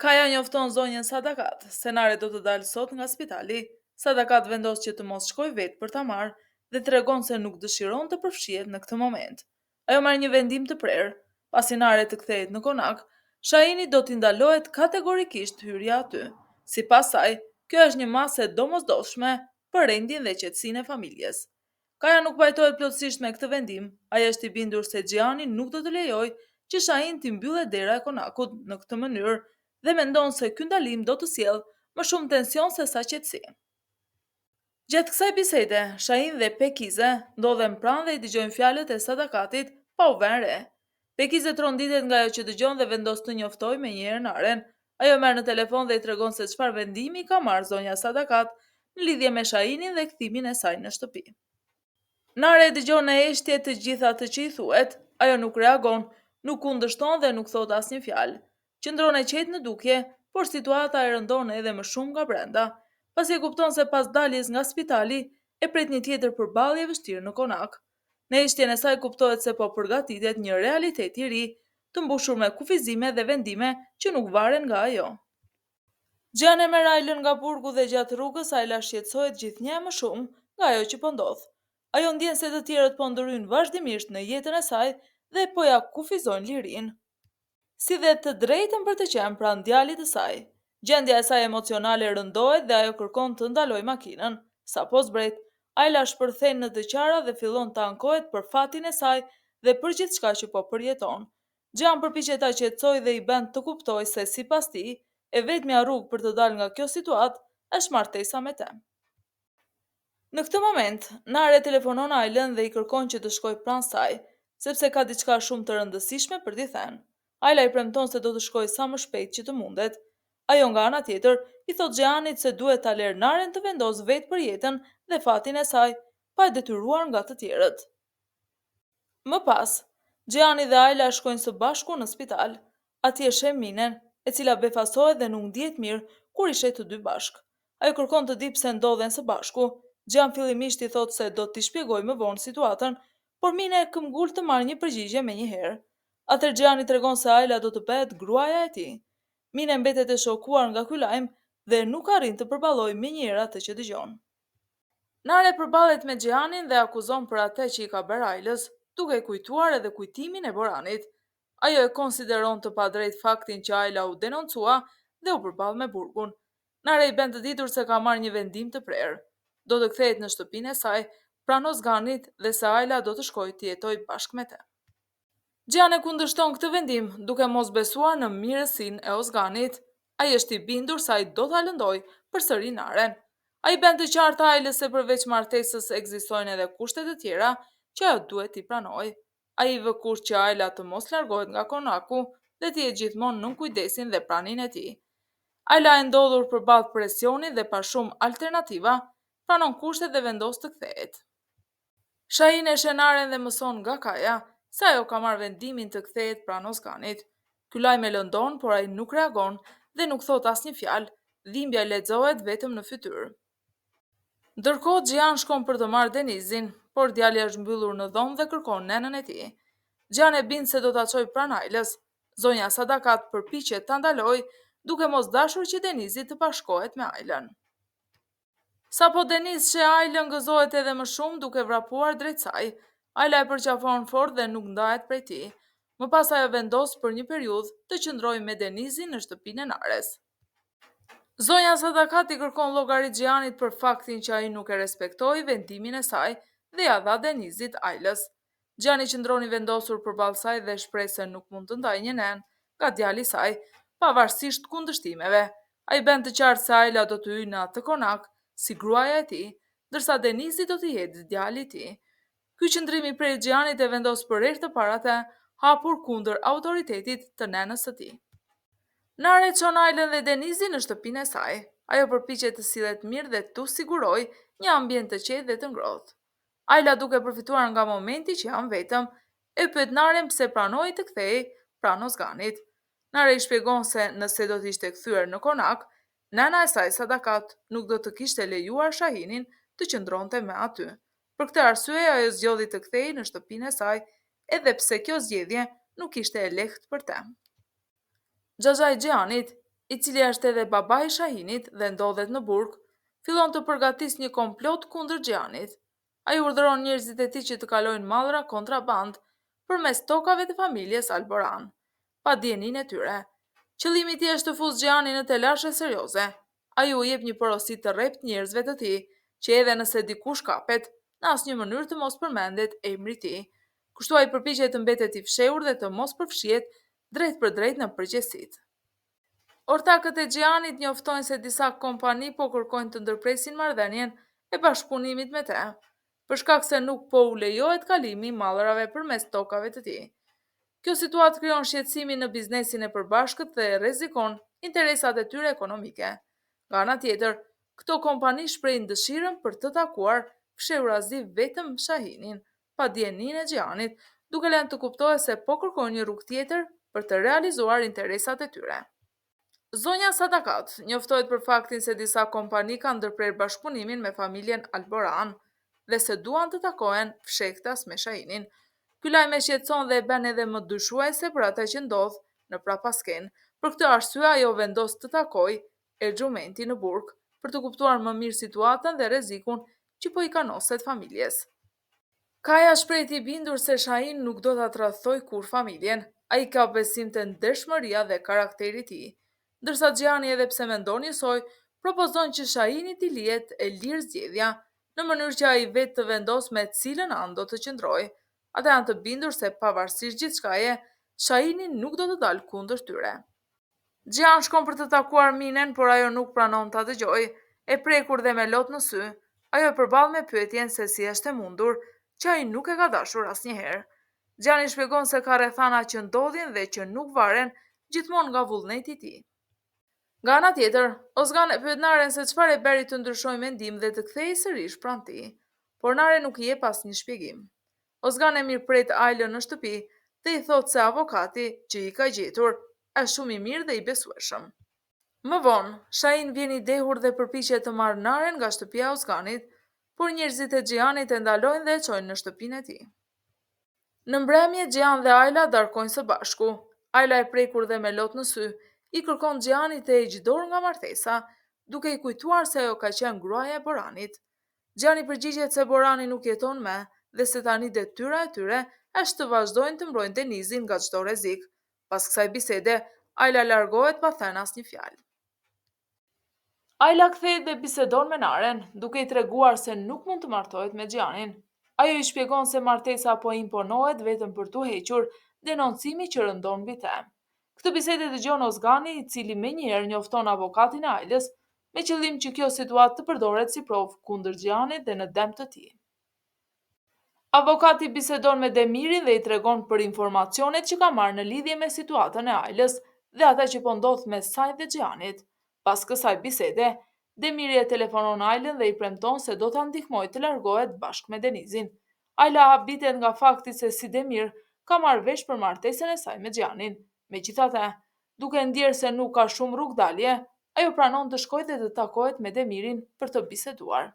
Kaja njofton zonjën Sadakat se Nare do të dalë sot nga spitali. Sadakat vendos që të mos shkojë vetë për ta marrë dhe tregon se nuk dëshiron të përfshihet në këtë moment. Ajo merr një vendim të prerë. Pasi Nare të kthehet në konak, Shahinit do t'i ndalohet kategorikisht hyrja aty. Sipas saj, kjo është një masë e domosdoshme për rendin dhe qetësinë e familjes. Kaja nuk pajtohet plotësisht me këtë vendim. Ai është i bindur se Xhihani nuk do të lejojë që Shahin t'i mbyllet dera e konakut në këtë mënyrë dhe mendon se ky ndalim do të sjellë më shumë tension sesa qetësi. Gjatë kësaj bisede, Shahin dhe Pekize ndodhen pranë dhe i dëgjojnë fjalët e Sadakatit pa u vënë re. Pekize tronditet nga ajo që dëgjon dhe vendos të njoftojë menjëherë Naren. Ajo e merr në telefon dhe i tregon se çfarë vendimi ka marrë zonja Sadakat në lidhje me Shahinin dhe kthimin e saj në shtëpi. Nare e dëgjon në heshtje të gjithë atë që i thuhet, ajo nuk reagon, nuk kundërshton dhe nuk thotë asnjë fjalë. Qëndron e qetë në dukje, por situata e rëndon edhe më shumë nga brenda, pasi e kupton se pas daljes nga spitali e pret një tjetër përballje e vështirë në konak. Në heshtjen e saj kuptohet se po përgatitet një realitet i ri, të mbushur me kufizime dhe vendime që nuk varen nga ajo. Xhihan e merr Ajlën nga burgu dhe gjatë rrugës Ajla shqetësohet gjithnjë e më shumë nga ajo që po ndodh. Ajo ndjen se të tjerët po ndërhyjnë vazhdimisht në jetën e saj dhe po ia kufizojnë lirinë. Si dhe të drejtën për të qenë pranë djalit të saj. Gjendja e saj emocionale rëndohet dhe ajo kërkon të ndalojë makinën. Sapo zbret, Ajla shpërthen në të qara dhe fillon të ankohet për fatin e saj dhe për gjithçka që po përjeton. Xhihan përpiqet ta qetësojë dhe i bën të kuptojë se sipas tij, e vetmja rrugë për të dalë nga kjo situatë është martesa me të. Në këtë moment, Nare telefonon Ajlën dhe i kërkon që të shkojë pranë saj, sepse ka diçka shumë të rëndësishme për t'i thënë. Ajla i premton se do të shkojë sa më shpejt që të mundet. Ajo nga ana tjetër, i thotë Xhihanit se duhet ta lerë Naren të vendosë vetë për jetën dhe fatin e saj, pa e detyruar nga të tjerët. Më pas, Xhihani dhe Ajla shkojnë së bashku në spital. Atje sheh Minen, e cila befasohet dhe nuk ndihet mirë kur i sheh të dy bashkë. Ajo kërkon të dijë pse ndodhen së bashku. Xhihan fillimisht i thotë se do t'i shpjegojë më vonë situatën, por Mine këmbgul të marrë një përgjigje menjëherë. Atëherë Xhihan i tregon se Ajla do të bëhet gruaja e tij. Mine mbetet e shokuar nga ky lajm dhe nuk arrin të përballojë menjëherë atë që dëgjon. Nare përballet me Xhihanin dhe e akuzon për atë që i ka bërë Ajlës, duke i kujtuar edhe kujtimin e Boranit. Ajo e konsideron të padrejtë faktin që Ajla u denoncua dhe u përball me burgun. Nare i bën të ditur se ka marrë një vendim të prerë. Do të kthehet në shtëpinë e saj, pranë Ozganit dhe se Ajla do të shkojë të jetojë bashkë me të. Xhihan e kundërshton këtë vendim, duke mos besuar në mirësinë e Ozganit. Ai është i bindur se ai do ta lëndojë përsëri Naren. Ai i bën të qartë Ajlës se përveç martesës ekzistojnë edhe kushte të tjera që ajo duhet t'i pranojë. Ai i vë kusht që Ajla të mos largohet nga konaku dhe të jetë gjithmonë nën kujdesin dhe praninë e tij. Ajla e ndodhur përballë presionit dhe pa shumë alternativa, pranon kushtet dhe vendos të kthehet. Shahin e sheh Naren dhe mëson nga Kaja se ajo ka marrë vendimin të kthehet pranë Ozganit. Ky lajm e lëndon, por ai nuk reagon dhe nuk thotë asnjë fjalë, dhimbja lexohet vetëm në fytyrë. Ndërkohë, Xhihan shkon për të marrë Denizin, por djali është mbyllur në dhomë dhe kërkon nënën e tij. Xhihan e bind se do ta çojë pranë Ajlës. Zonja Sadakat përpiqet ta ndalojë, duke mos dashur që Denizi të bashkohet me Ajlën. Sapo Deniz sheh Ajlën gëzohet edhe më shumë duke vrapuar drejt saj. Ajla e përqafon fort dhe nuk ndahet prej tij. Më pas ajo vendos për një periudhë të qëndrojë me Denizin në shtëpinë e Nares. Zonja Sadakat i kërkon llogari Xhihanit për faktin që ai nuk e respektoi vendimin e saj dhe ia dha Denizit Ajlës. Xhihani qëndron i vendosur përballë saj dhe shpreh se nuk mund të ndajë një nënë nga djali i saj, pavarësisht kundërshtimeve. Ai bën të qartë se Ajla do të hyjë në atë konak si gruaja e tij, ndërsa Denizi do të jetë djali i tij. Ky qëndrim i prerë i Xhihanit e vendos për herë të parë atë hapur kundër autoritetit të nënës së tij. Nare çon Ajlën dhe Denizin në shtëpinë e saj. Ajo përpiqet të sillet mirë dhe t'u sigurojë një ambient të qetë dhe të ngrohtë. Ajla duke përfituar nga momenti që janë vetëm, e pyet Naren pse pranoi të kthehej pranë Ozganit. Nare i shpjegon se nëse do të ishte kthyer në konak, nëna e saj Sadakat nuk do të kishte lejuar Shahinin të qëndronte më aty. Për këtë arsye ajo zgjodhi të kthehej në shtëpinë e saj, edhe pse kjo zgjedhje nuk ishte e lehtë për të. Xhaxhai i Xhihanit, i cili është edhe babai i Shahinit dhe ndodhet në burg, fillon të përgatisë një komplot kundër Xhianit. Ai urdhëron njerëzit e tij që të kalojnë mallra kontrabandë përmes tokave të familjes Alboran, pa dijeninë e tyre. Qëllimi i tij është të fusë Xhianin në telashe serioze. Ai u jep një porosi të rreptë njerëzve të tij, që edhe nëse dikush kapet, në asnjë mënyrë të mos përmendet emri i tij. Kështu ai përpiqet të mbetet i fshehur dhe të mos përfshihet drejtpërdrejt në përgjegjësitë. Ortakët e Xhianit njoftojnë se disa kompani po kërkojnë të ndërpresin marrëdhënien e bashkëpunimit me të, për shkak se nuk po u lejohet kalimi i mallrave përmes tokave të tij. Kjo situatë krijon shqetësimin në biznesin e përbashkët dhe rrezikon interesat e tyre ekonomike. Nga ana tjetër, këto kompani shprehin dëshirën për të takuar fshehurazi vetëm Shahinin, pa dijeninë e Xhianit, duke lënë të kuptohet se po kërkojnë një rrugë tjetër për të realizuar interesat e tyre. Zonja Sadakat njoftohet për faktin se disa kompani kanë ndërprerë bashkëpunimin me familjen Alboran dhe se duan të takohen fshehtas me Shahinin. Ky lajm e shqetëson dhe e bën edhe më dyshuese për atë që ndodh në prapaskenë. Për këtë arsye ajo vendos të takojë Erxhumentin në burg për të kuptuar më mirë situatën dhe rrezikun që po i kanoset familjes. Kaja shprehet i bindur se Shahin nuk do ta tradhtojë kurrë familjen. Ai ka besim te ndershmëria dhe karakteri i tij. Ndërsa Xhihani edhe pse mendon njësoj, propozon që Shahinit t'i lihet e lirë zgjedhja, në mënyrë që ai vetë të vendosë me cilën anë do të qëndrojë. Ata janë të bindur se pavarësisht gjithçkaje, Shahini nuk do të dalë kundër tyre. Xhihan shkon për të takuar Minen, por ajo nuk pranon ta dëgjojë. E prekur dhe me lot në sy, ajo e përball me pyetjen se si është e mundur që ai nuk e ka dashur asnjëherë. Xhihani shpjegon se ka rrethana që ndodhin dhe që nuk varen gjithmonë nga vullneti i tij. Nga ana tjetër, Ozgan e pyet Naren se çfarë e bëri të ndryshojë mendim dhe të kthehej sërish pranë tij, por Nare nuk i jep asnjë shpjegim. Ozgan e mirëpret Ajlën në shtëpi dhe i thotë se avokati që i ka gjetur është shumë i mirë dhe i besueshëm. Më vonë, Shahin vjen i dehur dhe përpiqet të marrë Naren nga shtëpia e Ozganit, por njerëzit e Xhihanit e ndalojnë dhe e çojnë në shtëpinë e tij. Në mbrëmje, Xhihan dhe Ajla darkojnë së bashku. Ajla e prekur dhe me lot në sy, i kërkon Xhihanit të heqë dorë nga martesa, duke i kujtuar se ajo ka qenë gruaja e Boranit. Xhihani përgjigjet se Borani nuk jeton më dhe se tani detyra e tyre është të vazhdojnë të mbrojnë Denizin nga çdo rrezik. Pas kësaj bisede, Ajla largohet pa thënë asnjë fjalë. Ajla kthehet dhe bisedon me Naren, duke i treguar se nuk mund të martohet me Xhihanin. Ajo i shpjegon se martesa po imponohet vetëm për t'u hequr denoncimi që rëndon mbi të. Këtë bisedë e dëgjon Ozgani, i cili menjëherë njofton avokatin e Ajlës, me qëllim që kjo situatë të përdoret si provë kundër Xhihanit dhe në dëm të tij. Avokati bisedon me Demirin dhe i tregon për informacionet që ka marrë në lidhje me situatën e Ajlës dhe atë që po ndodh mes saj dhe Xhihanit. Pas kësaj bisede, Demiri e telefonon Ajlën dhe i premton se do ta ndihmojë të largohet bashkë me Denizin. Ajla habitet nga fakti se si Demir ka marrë vesh për martesën e saj me Xhihanin. Megjithatë, duke ndjerë se nuk ka shumë rrugëdalje, ajo pranon të shkojë dhe të takohet me Demirin për të biseduar.